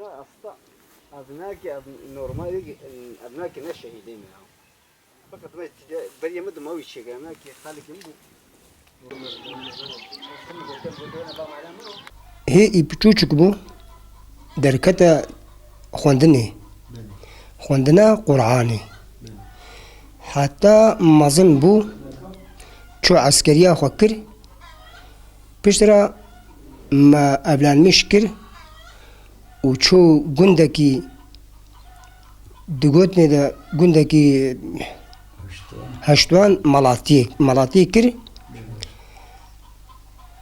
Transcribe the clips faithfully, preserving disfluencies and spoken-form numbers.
Asta, ev nakê, ev normal, ev nakê ne şehîdê me ya. Fakat me tide, beriyê me dima wî çêkir, ev nakê xalekê min bû. Hê î piçûçik bû, derkete xwendinê. Xwendina Qur'anê. Heta mezin bû, çû eskeriya xwe kir. Piştre me evlenmiş kir û çû gundekî, digotinê de gundekî heştwan malatiyê, malatiyê kir.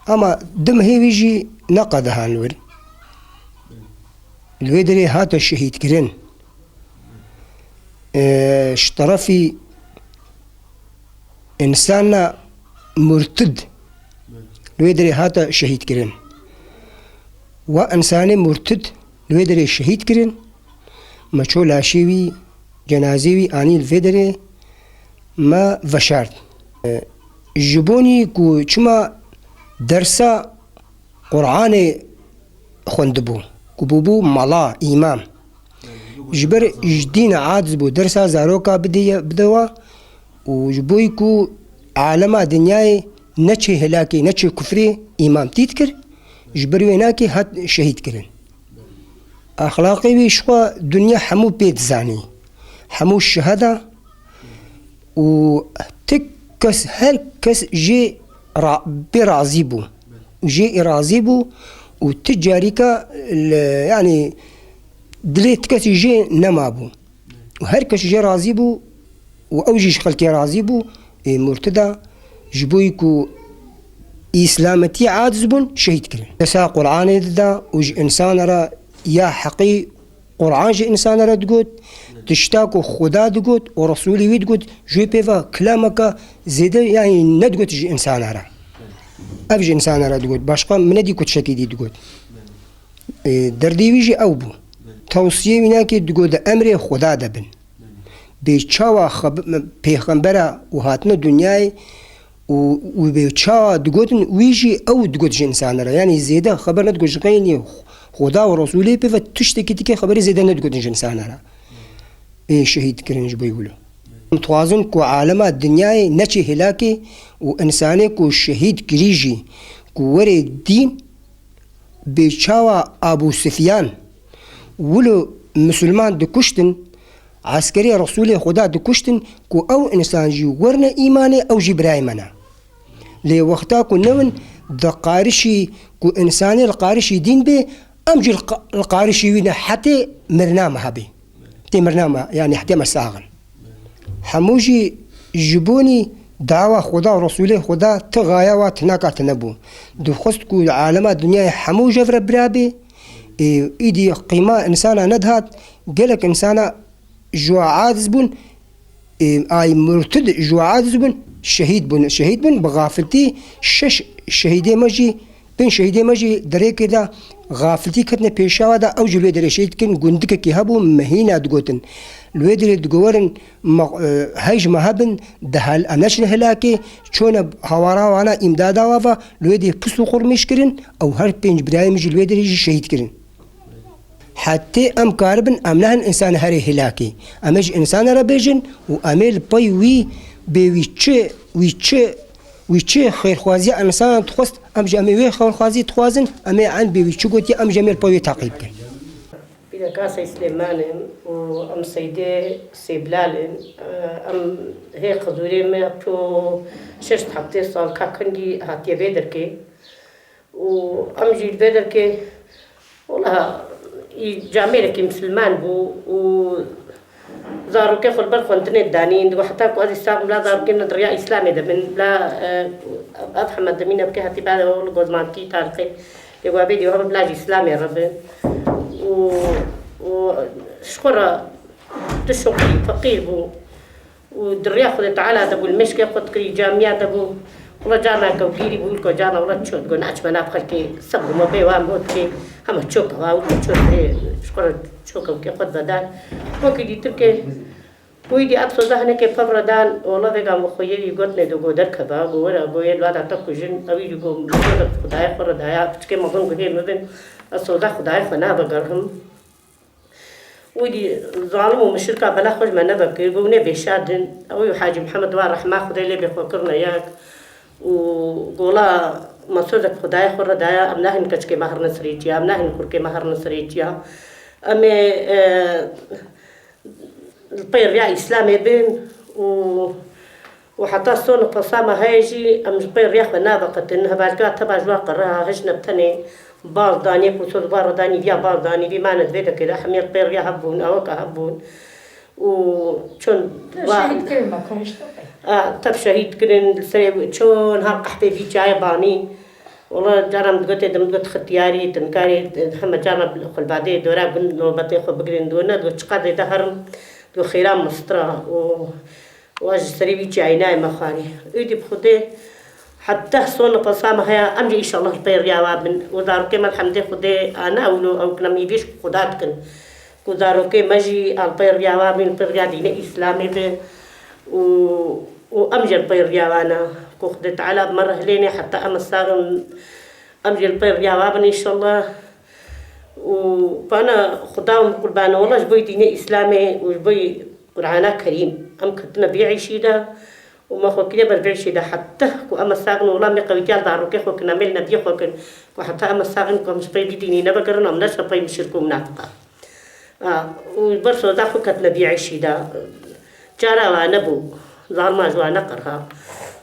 Ama du mehê wî jî neqedihan li wir. Li wê derê hate şehîdkirin. Ee, ji terefî însana murtid li wê derê hate şehîdkirin. Wa însanê murtid li wê derê şehîd kirin, me çû laşê wî, cenazê wî anî li vê derê me veşart. Ee, ji bonî ku çima dersa Qur'anê xwendibû, ku bûbû mala, îmam. Ji ber ji dîn aciz bû, dersa zaroka bideye, bide wa û ji bo ku alema dinyayê neçê helakê, neçê kufrê îmamtî dikir, ji ber wê nakê hat şehîd kirin. Exlaqê wî ji xwe dinya hemû pê dizanî. Hemû şeheda û ti kes, her kes jê ra-, pê razî bû. Jê razî bû û ti carîka li, yanî dilê ti kesî jê nemabû. Û her kes jê razî bû û ew jî ji xelkê razî bû. Ê murtida ji bo ku îslametiyê aciz bûn, şehîd kirin. Desa Qur'anê dida û ji însana re ya heqî Qur'an ji însana re digot, tişta ku Xuda digot û Resûlê wî digot, ji wê pê ve kilameke zêde, yanî nedigot ji însana re. Ev ji însana re digot. Başqa min nedî ku tiştekî dî digot. Ê, derdê wî jî ew bû. Tewsiyê wî nake digot, di emrê Xuda de bin. Bê çawa xeb-, pêxembera û hatine dinyayê û, û bê çawa digotin, wî jî ew digot ji însana re. Yanî zêde xeber nedigot ji xeynî Xuda û Resûlê pê ve tiştekî dike xeberî zêde nedigotin ji însana re. Ê şehîd kirin ji bo wilo. Em dixwazin ku alema dinyayê neçê hêlakê û însanê ku şehîd kirî jî ku were dîn, bê çawa Abu Sufyan wilo misilman dikuştin, eskerê Resûlê Xuda dikuştin ku ew însan jî werne îmanê, ew jî birayê me ne. Lê wexta ku newin di qarişî ku însanê li qarişî dîn bê, em jî li qa-, li qarişî wî ne hetê mirina me hebê. Tê mirina me, yanî hetê me sax in. Hemû jî ji bonî dawa Xuda û Resûlê Xuda ti xaya wa tinaka tine bû. Dixwest ku li alema dinyayê hemû ji hev re bira bê. Ê, îdî qîma însana nedihat, gelek însana ji wa aciz bûn, ê, ay murtid ji wa aciz bûn, şehîd bûn. Şehîd bûn, bi xafiltî şeş şehîdê me jî, pênc şehîdê me jî di rêkê de xafiltî ketine pêşawa de, ew jî li wê derê şehîd kirin, gundikekî hebû, Mehîna digotin. Li wê derê digorin, me, e, hej me hebin, di hel-, em neçine helakê, çûne hawara wana îmdada wa ve, li wê derê pis û qurmîş kirin, ew her pênc birayê min jî li wê derê jî şehîd kirin. Hetê em karibin, em nehin însan herê hilakî. Em ê ji însana re bêjin û em ê li pey wî bê wî çi, wî çi, wî çi xêrxwaziya însana dixwest, em jî em ê wê xêrxwazî dixwazin, em ê en bê wî çi gotiye, em jî em ê li pey wê taqîb bikin. Pîreka Sey Silêman im û em seydê Sê Bilal in. Em hê qizûrê me çû şeş heftê sal ka kengî hatiye vê derkê. û em jî li vê derkê, wela, î camêrekî misilman bû û zarokê xwe li ber xwendinê danîn. Digo heta ku ez îslam bila zarokê min di riya îslamê de bin, bila, e, ev heme demîne bike hetî bade li gozmantî tarixê. Lê we bê dî hebe bila ji îslamê re bin. Û, û ji xwe re tu şoqî, feqîr bû. û di riya Xwedê Teala de bû, li mêşkê xwe dikirî, camiya de bû. Wela carna kewgîrî bû, ko carna wela ço digo, naçime nav xelkê, sebr me bê wan hot kê, hema ço kewa, wela ço dê, ji xwe re ço kewkê xwe vedan. Wekî dîtir ke, wî dî ev soza hinekê pevre dan, wela vêga me xwe yê wî gotine do go derkeva, go were, go yê lada te kujin, ewî dî go, Xwedayê xwe re daya, piçkê mezin go hê min bin, ez soza Xwedayê xwe navegerhim. Wî dî zalim û mişirka bela xwe ji me nebekir, got, ne bêşerdin. Ew û Hacî Mihemed wa rehma Xwedê lê bê xwe kirine yek. Û gola mesozek Xwedayê xwe re daye, em nahên keçikê me herine serê çiya, em nahên kurkê me herine serê çiya. Em ê, e, li pey riya Îslamê bin û, û heta son nefesa me heye jî em ji pey riya xwe naveqetin. Hevalka teva ji wa qere ha, hişne bi tenê baz danî, ku soz bar danî, viya baz danî, vî mane divê dekê de hemî li pey riya hev bûn, eweka hev bûn. Û çon va- Şehîd kirin me, kuştin. A, tev şehîd kirin, li serê çon ha qehpê vî çiyayê banî. Wela caran digotê, dim digot xitiyarî, tinkarî, heme caran xulbadê dora gund nobetê xwe bigirin, digot ne, digot çiqas zêde herim, digot xêra mistira û, û ez ji serî vî çiyayê nayê me xwarî. Êdî bi Xwedê heta son nefesa me heye, em jî înşallah li pey riya wa bin. Û zarokê me li hemdê Xwedê, ana ewlo ew kin em îvîş xuda dikin. Ku zarokê me jî a li pey riya wa bin, li pey riya dînê Îslamê bin. Û, û em jî li pey riya wa ne. Ku Xwedê Teala bi me re hilêne heta em sax in, em jî li pey riya wa bin înşallah. Û bana Xuda em qurban, wela ji bo dînê Îslamê û ji bo Qur'ana Kerîm em ketine vî îşî de. Û me xwe kiriye ber vê îşê de heta ku em sax in, wela me qewîtiya zarokê xwe kin, em ê li nebiyê xwe kin, ku heta em sax in ku em ji pey vî dînî nevegerin, em neçine pey mişirk û minafiqan. A, û ber soza xwe ketine vî îşî de. Cara wa nebû, zalima ji wa neqerha.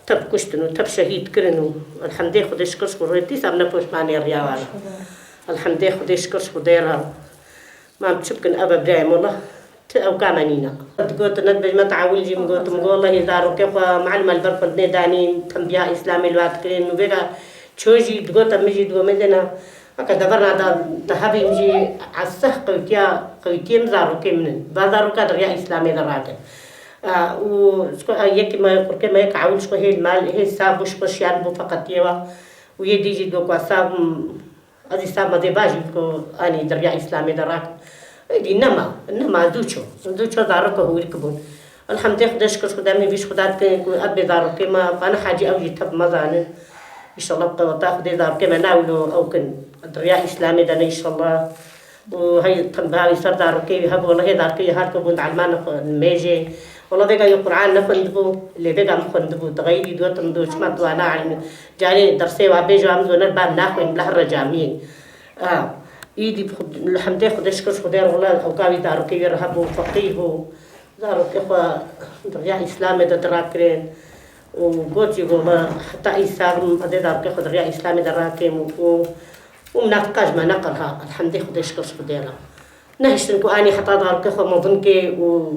Tev kuştin û tev şehîd kirin û elhemdê Xwedê şikir ji xwe rê dîsa em ne poşmanê riya wa ne. Elhemdê Xwedê şikir ji Xwedê re. Mam çi bikin, ev e birayê me, wela ti ew ka me nîne. Digot, ne dibêj me teawil jî, min got, min got, wela hê zarokê xwe, mualime li ber xwendinê danîn, tembiya Îslamê li wa dikirin, û vêga ço jî digot, min jî digot, me dêna, heke deverna da, te hebîm jî, eseh qewtiya, qewtiyê min zarokê min in. Va zaroka di riya Îslamê de rakin. A, û ji xwe, a, yekî me, kurkê me yek ewil ji xwe hê li mal, hê sax bû, ji xwe şiyar bû feqetiyê wa. Û yê dî jî digot, wa sax bûm, Ez îslam me dê bajî ku anî di riya Îslamê de rakim. Êdî nema, nema, zû ço. Zû ço, zaroka hûrik bûn. Elhemdê Xwedê şikir Xwedê em hêvî ji Xweda dikin ku ev bê zarokê me, bana hacî ew jî tev me zanin. Înşallah bi qeweta Xwedê zarokê me nawilo ew kin. Di riya Îslamê de ne înşallah. Û hey tembiha wî ser zarokê wî hebû, wela hê zarokê wî her ku bûn di elmana xwe mêjê. Wela vêga wî Qur'an nexwendibû, lê vêga min xwendibû. Di xeyrî digotim, digot çima tu wana elmî. Carê dersê wa bêje, em zoner bam naxwên, bila here camiyê. A, îdî bi Xwed-, li hemdê Xwedê şikir Xwedê re, wela ewka wî zarokê wî re hebû, feqîh bû. Zarokê xwe di riya Îslamê de dirakirin. Û got jî, got, me heta îsar ez ê zarokê xwe di riya Îslamê de rakêm û, û, û minafiqa ji me neqerha. Elhemdê Xwedê şikir Xwedê re. Nehiştin ku anî heta zarokê xwe mezin kê û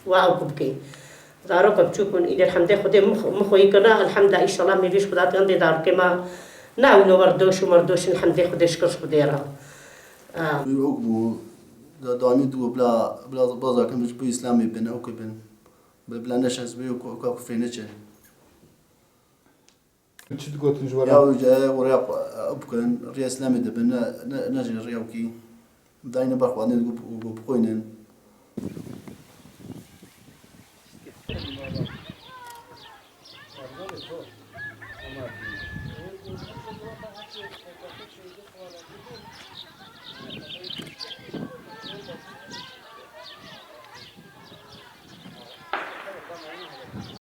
Wa ew ku bikê. Zaroka biçûk hûn îdê elhemdê Xwedê min xwe, min xweyî kirina, elhemda, înşallah mêvî ji Xweda dikin dê zarokê me. Na wilo werdoş û merdoş in, elhemdê Xwedê şikir ji Xwedê re. Ah. Wî ew bû, da-, dawamî digo bila, bila baza kin ji bo Îslamê bin, ew ke bin. Bila, bila neşe ez bê ku, ku, ku fê neçe. Çi digotin ji we re? Ya wî cayê û rêya xwe, ew bikin, rêya Îslamê de bin, ne, ne, ne jî rêya wekî. Dayî ne ber xwe, ne digo, digo bixwînin.